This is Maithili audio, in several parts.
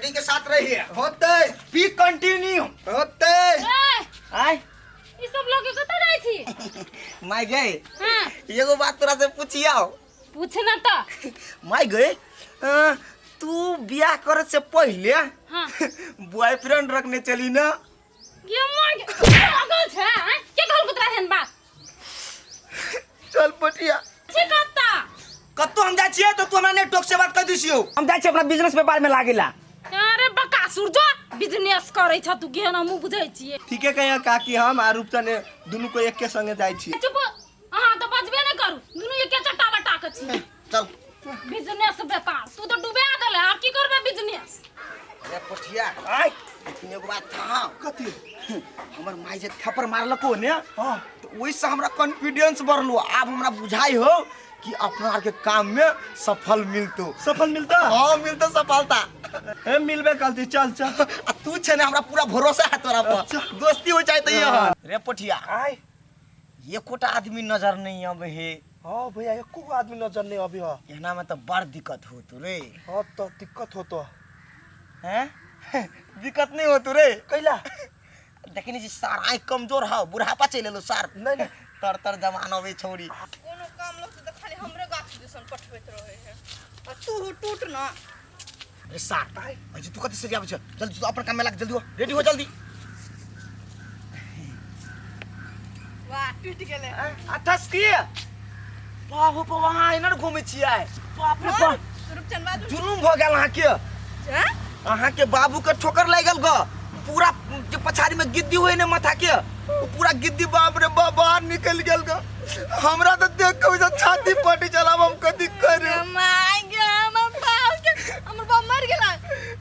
एडिटिंग के साथ रहिए। होतै। B continue. होतै। ए, आय ई सब लोग कतऽ जाइ छी? माय गए, हाँ। एगो बात तोरा से पूछियाओ। पूछ ना तऽ। माय गए, तू बियाह करे से पहले हाँ। बॉयफ्रेंड रखने चली ना? ये माय गे, पागल छै आँय? के कहलको तोरा एहन बात? चल पटिया। छी कत्ता? कत्तो हम जाइ छियै तऽ तू हमरा नहीं टोक से बात कर दिसियौ। हम जाइ छियै अपना बिजनेस व्यापार में लागेला। अरे बकासुर, जो बिजनेस करै छ तू, केहन हमहूँ बुझै छियै। ठीके कहिया काकी, हम आ रूपचन दुनू को एके संगे जाइ छी। चुप, अहाँ तऽ बजबे नहि करू, दुनू एके चट्टा बट्टा के छी। चल। बिजनेस व्यापार तू तऽ डुबा देले, आब की करबै बिजनेस? अरे पठिया। आय। लेकिन एगो बात था। कथी? हमर माय जे थप्पड़ मारलको ने, हाँ। तऽ ओहिसँ हमरा कॉन्फिडेंस बढ़लो। आब हमरा बुझाइ हो कि अपना आरके काम में सफल मिलतो। सफल मिलता? हाँ, मिलतो सफलता। ए, मिलबे करती, चल चल। आ तू छै ने, हमरा पूरा भरोसा है तोरा पर। अच्छा। दोस्ती हो जाए तो ये रे पठिया। आय। एकोटा आदमी नजर नहीं आवे हे। हाँ भैया, एको गो आदमी नजर नहीं अभी है। एना में तो बड़ दिक्कत हो तू रे। हाँ तो दिक्कत हो तो। हैं, दिक्कत नहीं हो तू रे? कैला? देखनी जी सार आँख कमजोर हो, बुढ़ापा चलि एलो सार। नहीं नहीं। तर तर जवान अबै छौरी। कोनो काम लगतै तऽ खाली हमरे गाछ दिसन पठबैत रहै है आ तू टूट ना। अरे सार, अरे तू कति सरियाबै छ? जल्दी तू अपन काम में लाग, जल्दी हो, रेडी हो जल्दी। वाह, टूटि गेलै। आ ठसकी बाप हो, वहाँ एना घूमै छियै, बाप रे बाप। रूपचंद बाजू। जुलुम भऽ गेल अहाँके। हैं? अहाँके बाबू के ठोकर लागि गेल ग, पूरा जे पछाड़ी में गिद्दी होय ने माथा के, ओ पूरा गिद्दी बाप रे बाप बाहर निकल गेल ग। हमरा तऽ देख के ओइसँ छाती फटि चल, आब हम कथी करू? My गे, हमर बाप के, हमर बाप मर गेला।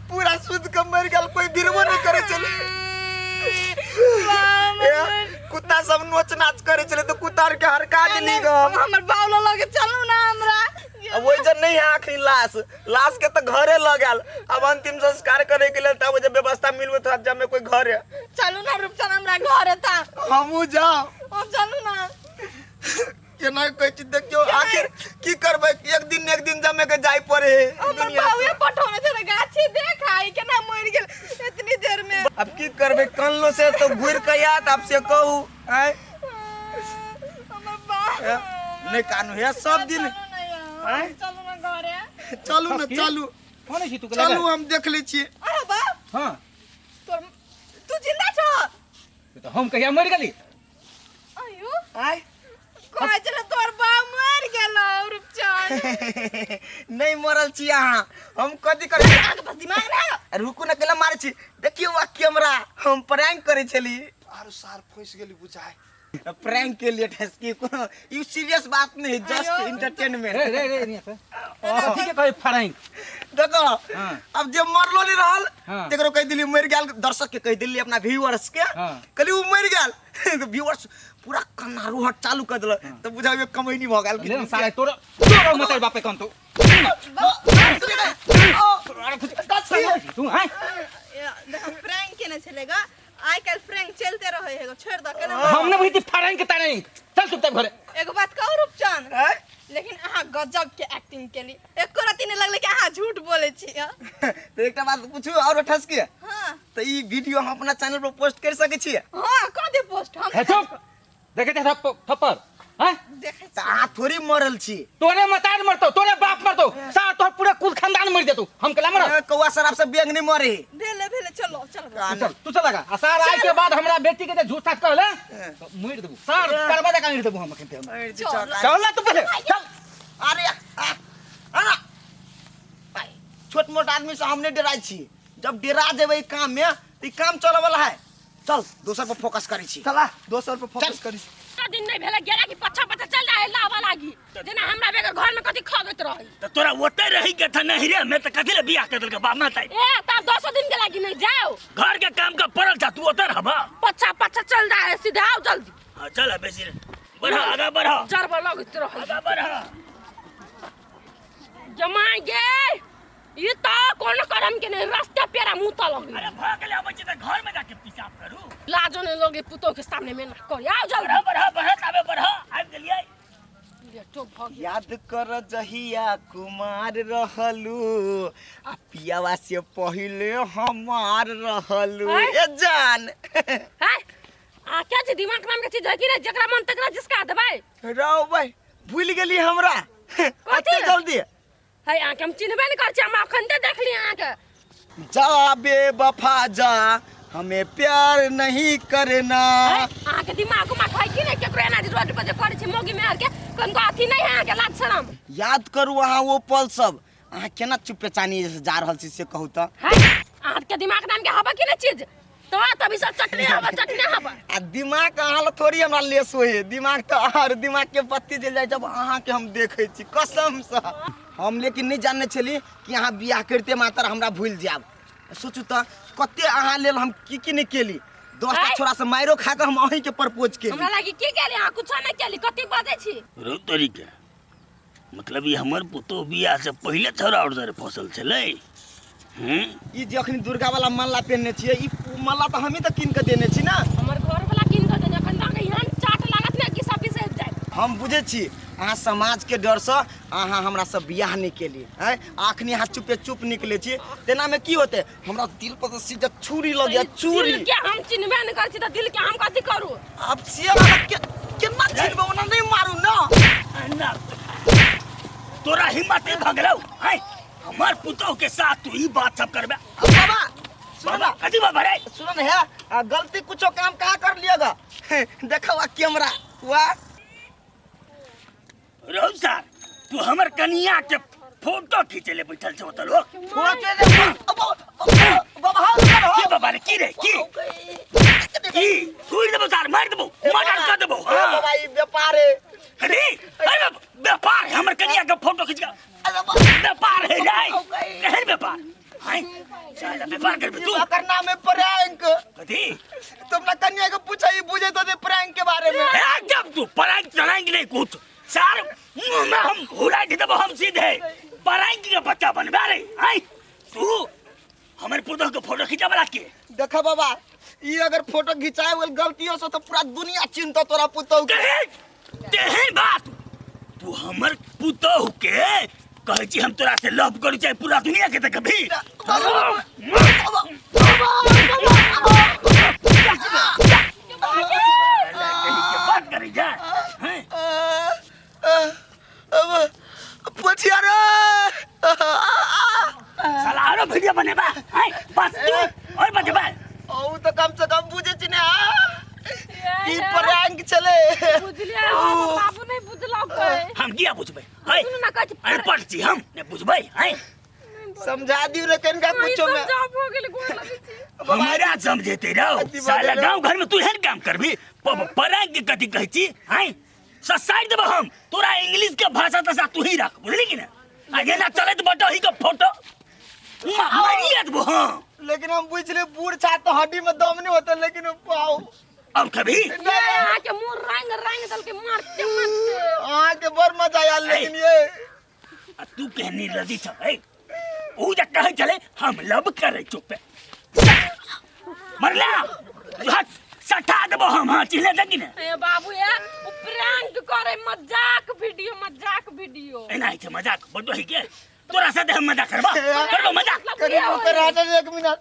पूरा शुद्ध के मरि गेल, कोई गिरबो नहि करै छलै। ए, कुत्ता सब नोच नाच करै छलै तऽ कुत्ता आर के हरका देली ग हम। हमर बाप लगे चलू ना हमरा। अब वही जन नहीं है आखिरी लाश, लाश के तो घरे लग आयल। अब अंतिम संस्कार करे के लिए तब जब व्यवस्था मिलबे तो जब में कोई घर है। चलू ना रूपचंद, हमरा घर था। हमहू जाओ। ओ चलू ना। केना कहै छी, देखियौ आखिर की करबै, एक दिन एक दिन जमे के जाय पड़े है हमर दुनिया से। बाबूए पठौने छलै गाछी, देख आई केना मरि गेल इतनी देर में। अब की करबै, कनलो से तो घुरि के आयत, आब से कहू आँय? हमर बाप। नहि कानू हे सब दिन। चलू ना यौ, आँय? चलू ना घरे। चलू ने, चलू। कौन छी तू? चलू, हम देख लै छियै। अरे बाप। हाँ। तोर तू जिंदा छ? तऽ हम कहिया मरि गेली? आयो। आय। कहै छलै तोर बाप मरि गेलौ रूपचंद। नहि मरल छी अहाँ, हम कथी करै? अहाँके पास दिमाग नहि है? रुकू ने, केला मारै छी? देखियौ आ कैमरा, हम प्रैंक करै छली। आरो सार फंस गेली बुझाय। प्रैंक के लिए ठसकी, कोनो ई सीरियस बात नहीं, जस्ट आयो। एंटरटेनमेंट। रे रे रे, निया से कथी के कहै फराइंग? देखो। हाँ। अब जे मरलो नहीं रहल, हाँ। तेकरो कहि दिली मरि गेल, दर्शक के कहि दिली, अपना व्यूअर्स के। हाँ। कहली उ मरि गेल तऽ व्यूअर्स पूरा कन्ना रोहट चालू कर देलक, तऽ बुझाइयो कमैनी भऽ गेल। ले साले, तोरा तोरा मतर बापे कन तू तू हैं? देखो, प्रैंक केने छलै गा, आइ काल्हि प्रैंक चलते रहै है, छोड़ि दऽ केना। हम ने बुझती फराइंग के ताराइंग, चल चुपचाप घरे। एगो बात कहू रूपचंद? आँय? लेकिन अहाँ गजब के एक्टिंग केली, एको रत्ती नहि लगलै कि अहाँ झूठ बोलै छी। तऽ एकटा बात पूछू आओर ठसके? हाँ। तऽ ई वीडियो हम अपना चैनल पर पोस्ट कर सकै छियै? हाँ, कऽ दे पोस्ट हम। हे चुप, देखे थे थप्पड़ हैं? देखै। तऽ अहाँ थोड़ी मरल छी। तोरे मतार मरतो, तोरे बाप मरतो, सार तोहर पूरा कुल खानदान मर जेतो, हम केला मरब? ए, कौआ शराब से बेंग नहीं मरे। भेले भेले, चलो चलो। तू चल, तू चल लगा। आ सार आइ के बाद हमरा बेटी के जे झूठ साच कहले तो मर देबू सार, करबा दे कांड देबू हम अखन ते हम। चल ना तू पहले चल। अरे आ, आ, छोट मोट आदमी से हम नहीं डराइ छी। जब डरा जेबै ई काम में तऽ ई काम चलऽ वाला है। चल, दोसर पर फोकस करै छी। चला, दोसर पर फोकस करी। इतना दिन नहीं भेलै गेला कि पछा पछा चल जाए लावा लागी, जेना हमरा बेगर घर में कथी खगैत रही। त तोरा ओते रही के था नहिरे में, त कथी ले बियाह कर देलके बाप माता? ए तब 10 दिन के लागी नहीं जाओ। घर के काम का पड़ल था, तू ओते रहबा? पछा पछा चल जाए सीधे, आओ जल्दी। हां चल, बेसी बढ़ा, आगा बढ़ा। जरबा लगैत रही। आगा बढ़ा। जमाई गे, ई तो कोनो करम के नहीं, रास्ते पेरा मुंह त लगे। अरे भाग ले आबै छी त घर में जाके पेशाब करू। लाजो नहीं लगे पुतो के सामने में ना कर, आओ जल्दी। बढ़ा बढ़ा बढ़ा, आबे बढ़ा, आबि गेलियै। लेटो भऽ गेल। याद कर जहिया कुमार रहलू आ पियावा से पहिले हमार रहलू। आँय? ए जान। है आ क्या चीज दिमाग नाम के चीज है कि नहीं, जकरा मन तकरा जिसका देबै। रौ भाई, भूल गेली हमरा कथी? एते जल्दी? है अहाँके हम चिन्हबे नहि करै छी, हम अखन ते देखली अहाँके। जा बेवफा जा, हमें प्यार नहीं करना। है अहाँके दिमाग उमाग है कि नहीं? केकरो एना जे रोड पर जे करै छै मौगी मेहर के कनको अथी नहीं है अहाँके लाज शरम? याद करू अहाँ वो पल सब, अहाँ केना चुपे चानी जा रहल छी से कहू तऽ। है अहाँके दिमाग नाम के हवा कि नहीं चीज तो तभी सब चटने हवा, चटने हवा। आ दिमाग अहाँ लग थोड़ी हमरा लेस होइए, दिमाग तऽ आर दिमाग के बत्ती जलि जाइ जब अहाँके हम देखै छी कसमसँ। हम लेकिन नहि जानने छली कि अहाँ बियाह करिते मात्र हमरा भूलि जायब। सोचू तऽ कते अहाँ लेल हम की की नहि केली। 10टा आँय? छोरा से मारियो खा कऽ हम अहींके प्रपोज केली। हमरा लागी की केली अहाँ? कुछो नहीं केली, कथी बजै छी? रो तरीके मतलब ई हमर पुतोह बियाह से पहिले छोरा और दरे फसल छलै हैं? ई जे अखनी दुर्गा वाला माला पेनने छियै, ई माला तऽ हमही तऽ कीन कऽ देने छी ना। हमर घर वाला कीन कऽ देने। अखन तऽ एहन चाट लागत ने कि सब बिसरि जायत। हम बुझै छी अहाँ समाजके डरसँ अहाँ हमरा से बियाह नहि केली हैं, अखनी अहाँ चुपे चुप निकले छी, तेनामे की होतै? हमरा दिल पर तऽ सीधा छुरी लग गया, छुरी। दिल के हम चिन्हबे नहि करै छी तऽ दिल के हम कथी करू? अब से अहाँ के केना चिन्हबै? ओना नहि मारू ना। ना तोरा हिम्मत नहीं भऽ गेलौ हैं? हमर पुतोह के साथ तू ई बात सब करबे? अब बाबा सुनो ना। कथी बाबा रे? सुनो ना, है गलती कुछो काम कहाँ कर लिएगा, देखो आ कैमरा वाह। रौ सर, तू हमर कनिया के फोटो खींचे ले बैठल छौ तऽ लोग फोटो रे बाबा, हाँ, की बाबा रे? की रे की की छोड़ देबो सर, मार देबो, मर्डर कर देबो। ए हाँ। बाबा, ई व्यापार है। अरे अरे व्यापार है? हमर कनिया के फोटो खींच के व्यापार है रे? केहन व्यापार हैं? साला व्यापार करबे तू? ओकर नाम है प्रैंक। कथी? तुम ना कन्या के पूछा, ई बुझे तो दे प्रैंक के बारे में। ए, जब तू प्रैंक चलाएंगे नहीं कुछ सार मुंह में हम हुरा के देबो हम सीधे। प्रैंक के बच्चा बनबे रे हैं तू? हमर पुतोह के फोटो खींचा वाला के देखा बाबा, ई अगर फोटो घिंचाए गेल गलतियों से तो पूरा दुनिया चिन्हतो तोरा पुतोह के। कहे तेहन बात तू हमर पुतोह के कहै छी हम तोरा से लव करू चाहे पूरा दुनिया के देखबी। बात करी जा हैं? पछिया रे। साला आरो वीडियो बनेबा हैं? बस तू और बचबा। ओ तो कम से कम बुझे छी ना ई प्रैंक चले। बुझलियै हम बाबू नहीं बुझलकै। हम किया बुझबै हैं? सुनू ना, कहै छी अनपढ़ छी हम ने बुझबै हैं? समझा दियो रे कनिका अहीं कुछो में। समझाओ, भऽ गेलै, गोर लगै छी। हमरा समझेते रहो अति साला। बदल। गांव घर में तू एहन काम करबी? परांग के कथी कहै छी हैं? ससाइड देबो हम तोरा। इंग्लिश के भाषा तसा तू ही रख, बुझली कि ना? आ जेना चलैत बटोही के फोटो मारिए देबो। हाँ। लेकिन हम बुझले बूढ़ छा तो हड्डी में दम नहीं होता, लेकिन पाओ अब कभी नहीं। अहाँके मुँह रंग रंग देलकै मारते मारते। अहाँ के बड़ मजा आयल, लेकिन ये आ तू कहनी रदी छ ए ऊ जे कहै छलै हम लव करै चुप मरला हट सटा देबो हम। हाँ, चिल्ले दे कि ने? ए बाबू, ए ओ प्रैंक करे, मजाक वीडियो, मजाक वीडियो। एना होइ छै मजाक बटोही के? तोरा साथे हम मजाक करबा? करबो मजाक? कनी ओकर हटा एक मिनट,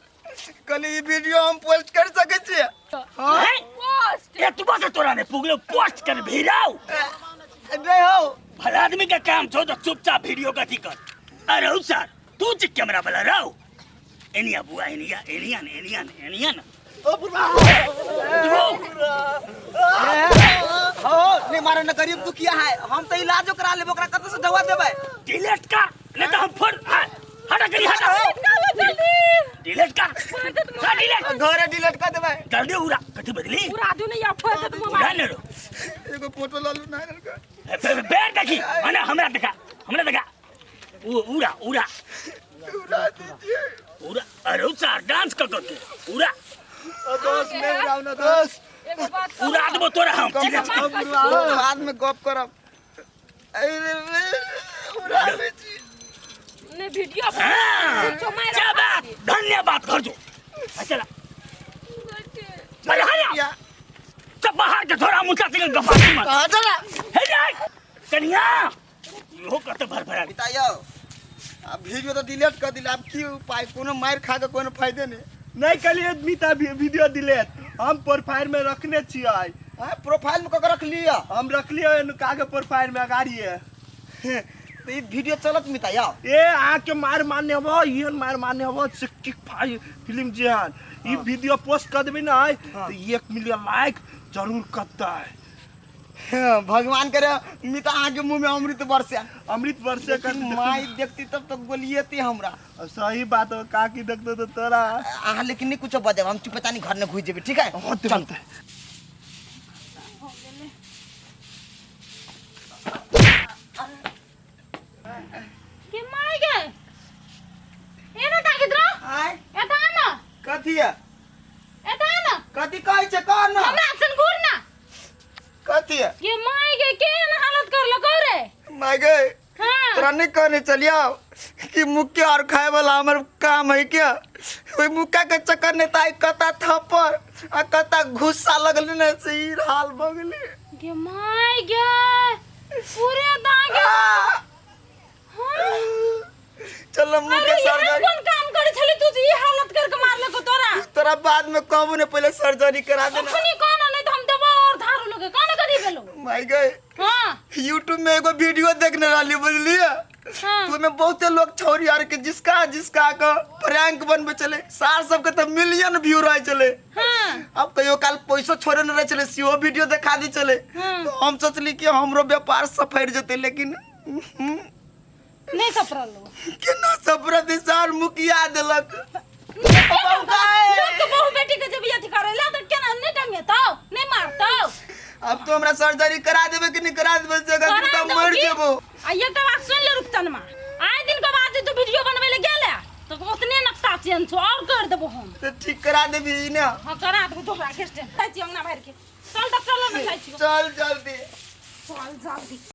कल ई वीडियो हम पोस्ट कर सके छियै? हैं? पोस्ट एतबा से तोरा ने पुगलो पोस्ट कर भिड़ाओ। नहीं हो। भला आदमी के काम छौ तो चुपचाप वीडियो कथी कर। अरे ओ सर, तू जे कैमरा वाला रहो, एनिया बुआ, एनिया एनिया ने एनिया ने एनिया ने। ओ बुढ़वा हो, नहीं मारो न, गरीब दुखिया है, हम तो इलाजो करा लेब, ओकरा कतऽ से दवा देबै? डिलीट कर, नहीं तो हम फोन हटा करी, हटा, डिलीट कर, कर डिलीट। घरे डिलीट कर देबै। जल्दी उड़ा। कथी बदली? पूरा दुनिया फोड़ देत उड़ा मोबाइल। ने रो। एगो फोटो लऽ लू ना लड़का। बेर देखी अने हमरा देखा, हमरा देखा। उ उड़ा उड़ा उड़ा दीजिए। उड़ा। अरे सर, डांस कर कर के उड़ा। ओ दोस्त, नहीं उड़ाओ ना दोस्त। एगो बात कहू? उड़ा देबो तोरा हम। कम चिल्ला कम बाद में गप करब। उड़ा दै छी। नहीं वीडियो हाँ, कुछो मारि क्या बात, धन्यवाद कर जो। चला अरे हया या सब बाहर के थोड़ा मुझा से गफासी मत। कहाँ चला? हे जाए। कनिया इहो कत भरभरा पिता यौ, आब वीडियो तऽ डिलीट कऽ दिल, आब की उपाय? कोनो मारि खा कऽ कोनो फायदे नहि। नहीं कलिए मिता, वीडियो डिलीट हम प्रोफाइल में रखने छियै। आँय, प्रोफाइल में कऽ के रख लिअ? हम रखलिए काके प्रोफाइल में अगाड़ी है। तऽ ई वीडियो चलत मिता यौ? ए, अहाँके मार मारने हबो, एहन मार मारने हबो से किक फाई फिल्म जेहन। ई वीडियो पोस्ट कर देबै ना तो 1 मिलियन लाइक जरूर करतै। हाँ, भगवान करे मिता अहाँके मुँह में अमृत बरसे। अमृत वर्षे कर। लेकिन माय देखती तब तो गोलिएती हमरा। सही बात हो, काकी देखते तो तोरा। अहाँ लेकिन नहीं कुछो बजेब, हम चुपचानी घर में घुस जेबै, ठीक है? होते। चल। होते। के माय गे, एना ताकित रह। आय। एता आ न। कथी है? एता आ न। कथी कहै छै, कह न। हमरा सन घूर ना। कथी है? ये माय गे, केहन हालत करलको रे? माय गे। हाँ। तोरा नहीं कहने चलिया कि मुक्के और खाए वाला हमर काम है क्या? ओहि मुक्का के चक्कर ने ताई कता थप्पड़ आ कता गुस्सा लगल ने, से ई हाल भऽ गेलै। गे माय गे, पूरे दाग। आ! हाँ। चल मुँह अरे के एहन सर्जरी। कोन काम करे छली तू जे ई हालत करके मारलको तोरा? तोरा बाद में कहबो ने, पहले सर्जरी करा देना। अखनी कोन, नहीं तो हम देबो और धारू लोगे कोन करी भेलो। माय गे। हाँ। यूट्यूब में एगो वीडियो देखने रहली, बुझलिए? हाँ। तो ओहिमे बहुते लोग छौरी आर के जिसका जिसका के प्रैंक बनबे चले, सार सबके तो मिलियन व्यू रहे चले। अब कहियो काल पैसो छोड़े न रहे चले, सेहो वीडियो देखा दी चले। तो हम सोचली कि हमरो व्यापार सफर जेते, लेकिन नहीं सपरलो। केना सफरत, सार मुखिया देलक। लोग के बहु बेटी के जब अथी करे ला तो केना नहीं टंगेतौ, नहीं मारतौ? अब तो हमरा सर्जरी करा देबे कि नहीं करा देबे से? करा तो देबो मर की? जेबो। आ एकटा बात सुन ले रुपचनमा, आइ दिन के बाद जे तू वीडियो बनबै ले गेले तो ओतने नक्शा चेंज छौ, और कर देबो हम। तो ठीक करा देबी ने? हाँ, करा देबो तोहरा के। जाइ छी अंगना भरि के, चल तऽ चल ने, जाइ छी। चल जल्दी। चल जल्दी।